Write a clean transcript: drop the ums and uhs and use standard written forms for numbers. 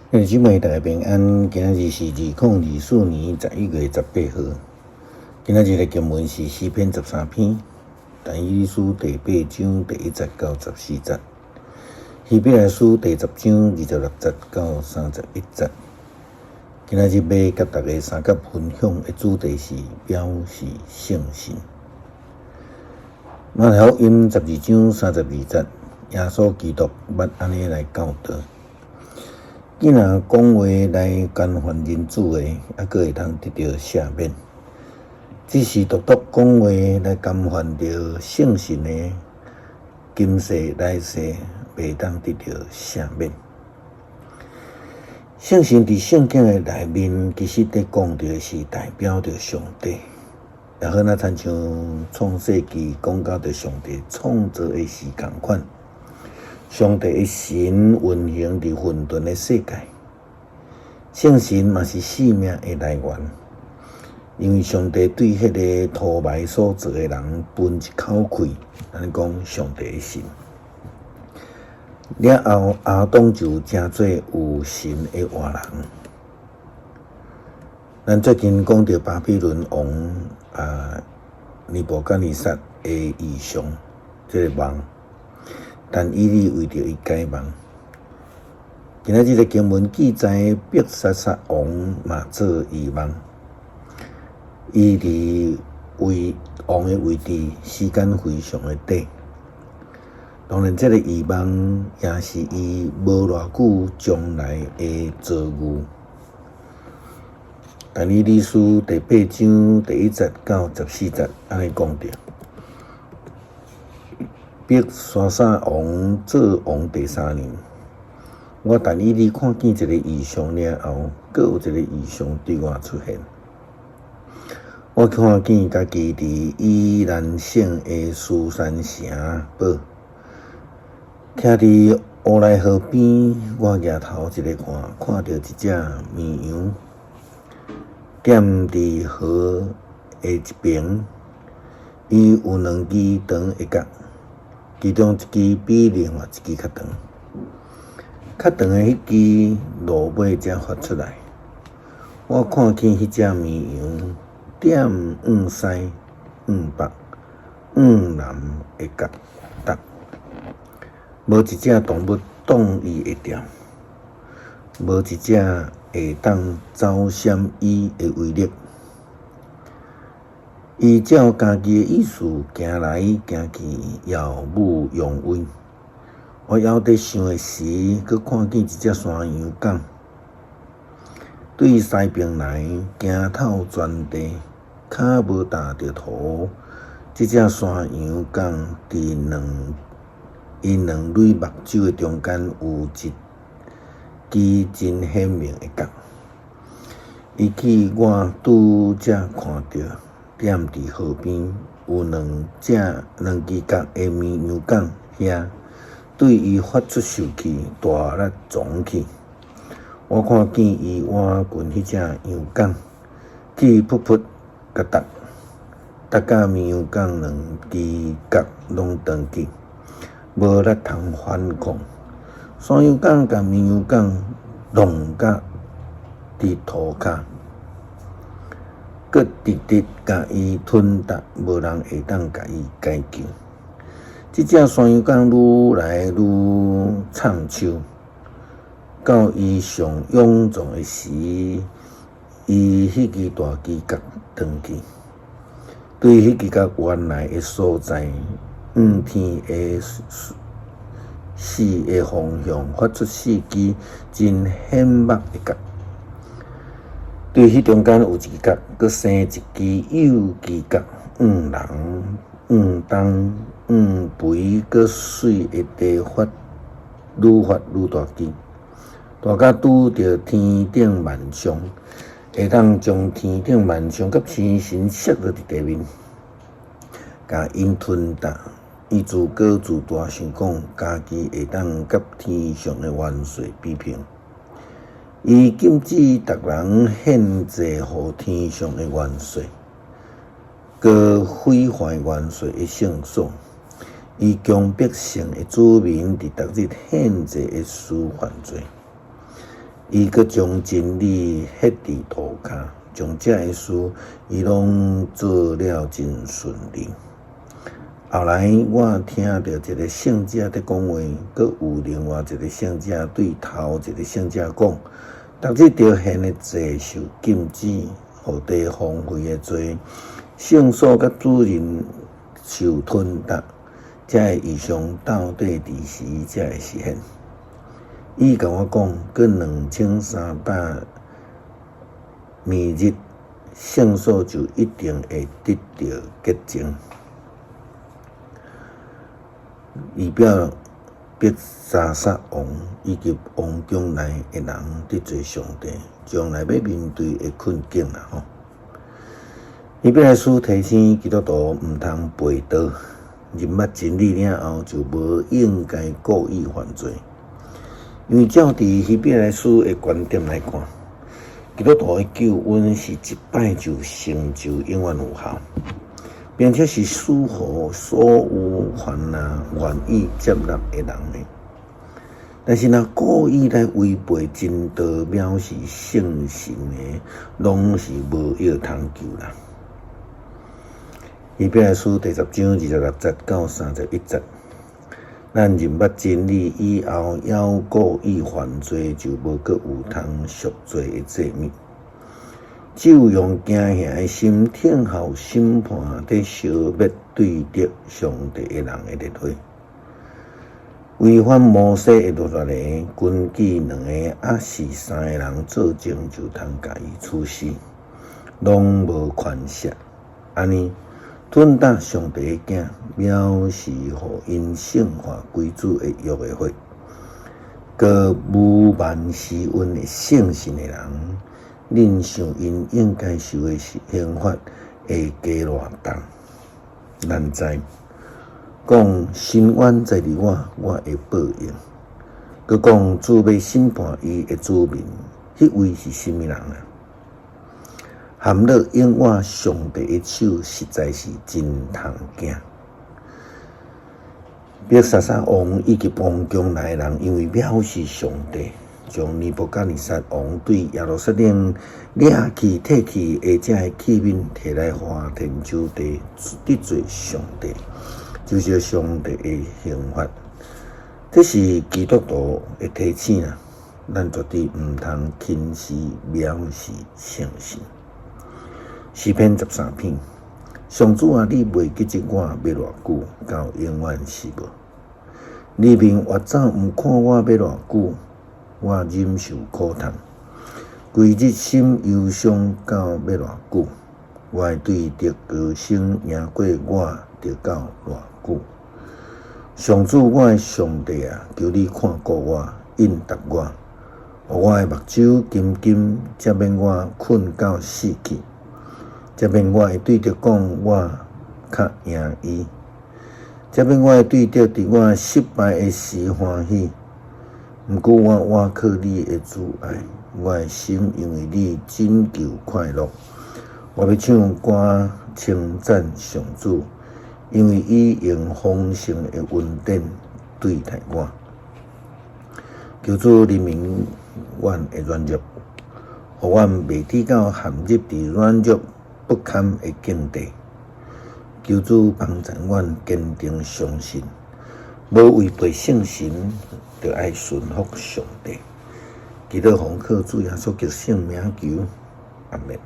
兄弟姊妹，大家平安。今仔日是2024年11月18號。今仔日的經文是詩篇13篇，但以理書第八章第一節到14節，希伯來書第十章26節到31節。今仔日欲佮大家相佮分享的主題是表示聖神。馬太福音12章32節，耶穌基督捌按呢來教導。既若講話來干犯人子的，猶閣會當得著赦免；只是獨獨講話來干犯著聖神的，今世來世袂當得著赦免。聖神佇聖經的內面，其實佇講著的是代表著上帝，也好若親像創世記講到著上帝創造的時仝款。上帝的神運行佇混沌的世界，聖神嘛是生命的來源，因為上帝對彼个塗埋所造的人噴一口氣，按呢講上帝的神。了後，亞當就成做有神的活人。咱最近講著巴比倫王啊，尼布甲尼撒的異象，這个夢。但以理為著伊解夢。今仔這个經文記載，伯沙撒王嘛做異夢。伊佇位王的位置時間非常的短。當然，這个異夢也是伊無偌久將來的遭遇。但以理書第八章第一節到14節按呢講著。伯沙撒王做王第三年，我但以理看見一個異象了後，閣有一個異象對我出現。我看見家己佇以蘭省的書珊城堡，徛佇烏來河邊，我舉頭一个看，看著一隻綿羊，踮佇河的一爿，伊有兩支長的角。其中一支比另外一支較長，較長的彼支落尾才發出來。我看見彼隻綿羊踮往西、往北、往南的角踏，無一隻動物擋伊會牢，無一隻會當走閃伊的威力。伊照家己的意思行來行去，耀武揚威。我猶佇想的時，閣看見一隻山羊犅對西爿來，行透全地，跤無踏著土。這隻山羊犅佇兩伊兩蕊目睭的中間有一支真顯明的角。伊去我拄才看著。踮佇河邊有兩隻兩支角的綿羊犅遐，對伊發出受氣，大力撞去。我看見伊倚近彼隻羊犅，去噗噗共踏，踏甲綿羊犅兩支角攏斷去，無力通反抗。山羊犅共綿羊犅弄甲佇塗跤。閣直直共伊吞踏，無人會當共伊解救。這隻山羊犅愈來愈藏手，到伊上勇壯的時，伊彼支大支角斷去，對彼支角原來的所在，向天的四个方向發出四支真顯目的角。對彼中間有一支角，閣生一支幼枝角，向南、向東、向肥閣媠的地發愈發愈大支，大甲拄著天頂萬象，會當將天頂萬象佮星辰摔落佇地面，共𪜶吞踏。伊自高自大，想講家己會當佮天上的元帥比拼。伊禁止逐人獻祭予天上的元帥，閣毀壞元帥的聖所。伊強迫神的子民佇逐日獻祭的事犯罪。伊閣將真理歇佇塗跤，將這个事伊攏做了真順利。後來我聽著一个聖者佇講話，閣有另外一个聖者對頭一个聖者講：逐日著獻的祭受禁止，予地荒廢的罪，聖所佮主人受吞逐，這个異象到底佇時才會實現？伊共我講，閣2300餘日，聖所就一定會得著潔淨。預表伯沙撒王以及王宮內的人得罪上帝，將來欲面對的困境啦吼。希伯來書提醒基督徒毋通背道，認捌真理了後就無應該故意犯罪，因為照佇希伯來書的觀點來看，基督徒的救恩是一擺就成就，永遠有效，並且是賜予所有凡若願意接納的人的。但是若故意來違背真道、藐視聖神的，攏是無藥通救啦。希伯來書第十章26節到31節，咱認捌真理以後，猶故意犯罪，就無閣有通贖罪的祭物。只有用驚嚇的心聽候審判，佇消滅對敵上帝的人的烈火。違反摩西的律法的，根據兩个抑是三个人做證，就通共伊處死，攏無寬赦。按呢，吞逐上帝的囝，藐視予𪜶聖化歸主的約的血，閣侮慢施恩的聖神的人，恁想𪜶應該受的刑罰會加偌重？咱知講伸冤在佇我，我會報應。閣講主欲審判伊的子民，彼位是啥物人啊？陷落永活上帝的手，實在是真通驚。伯沙撒王以及王宮內的人，因為藐視上帝，將尼布甲尼撒王對耶路撒冷掠去、提去的這个器皿，提來花田酒地，得罪上帝，就是上帝的刑罰。這是基督徒的提醒啊！咱絕對毋通輕視藐視聖神。詩篇13篇，上主啊，你袂記得我欲偌久，到永遠是無？你面越走毋看我欲偌久？我忍受苦痛，規日心憂傷到欲偌久？我的對敵高聲贏過我，著到偌久？上主，我的上帝啊，求你看顧我，應答我，予我的目睭金金，才免我睏到死去，才免我的對敵講我較贏伊，才免我的對敵佇我失敗的時歡喜。毋過我倚靠你的慈愛，我的心因為你拯救快樂。我欲唱歌稱讚上主，因為伊用豐盛的恩典對待我。求主憐憫阮的軟弱，予阮袂致到陷入佇軟弱不堪的境地。求主幫助阮堅定相信，無違背聖神，著愛順服上帝。祈禱奉靠主耶穌基督聖名求，阿們。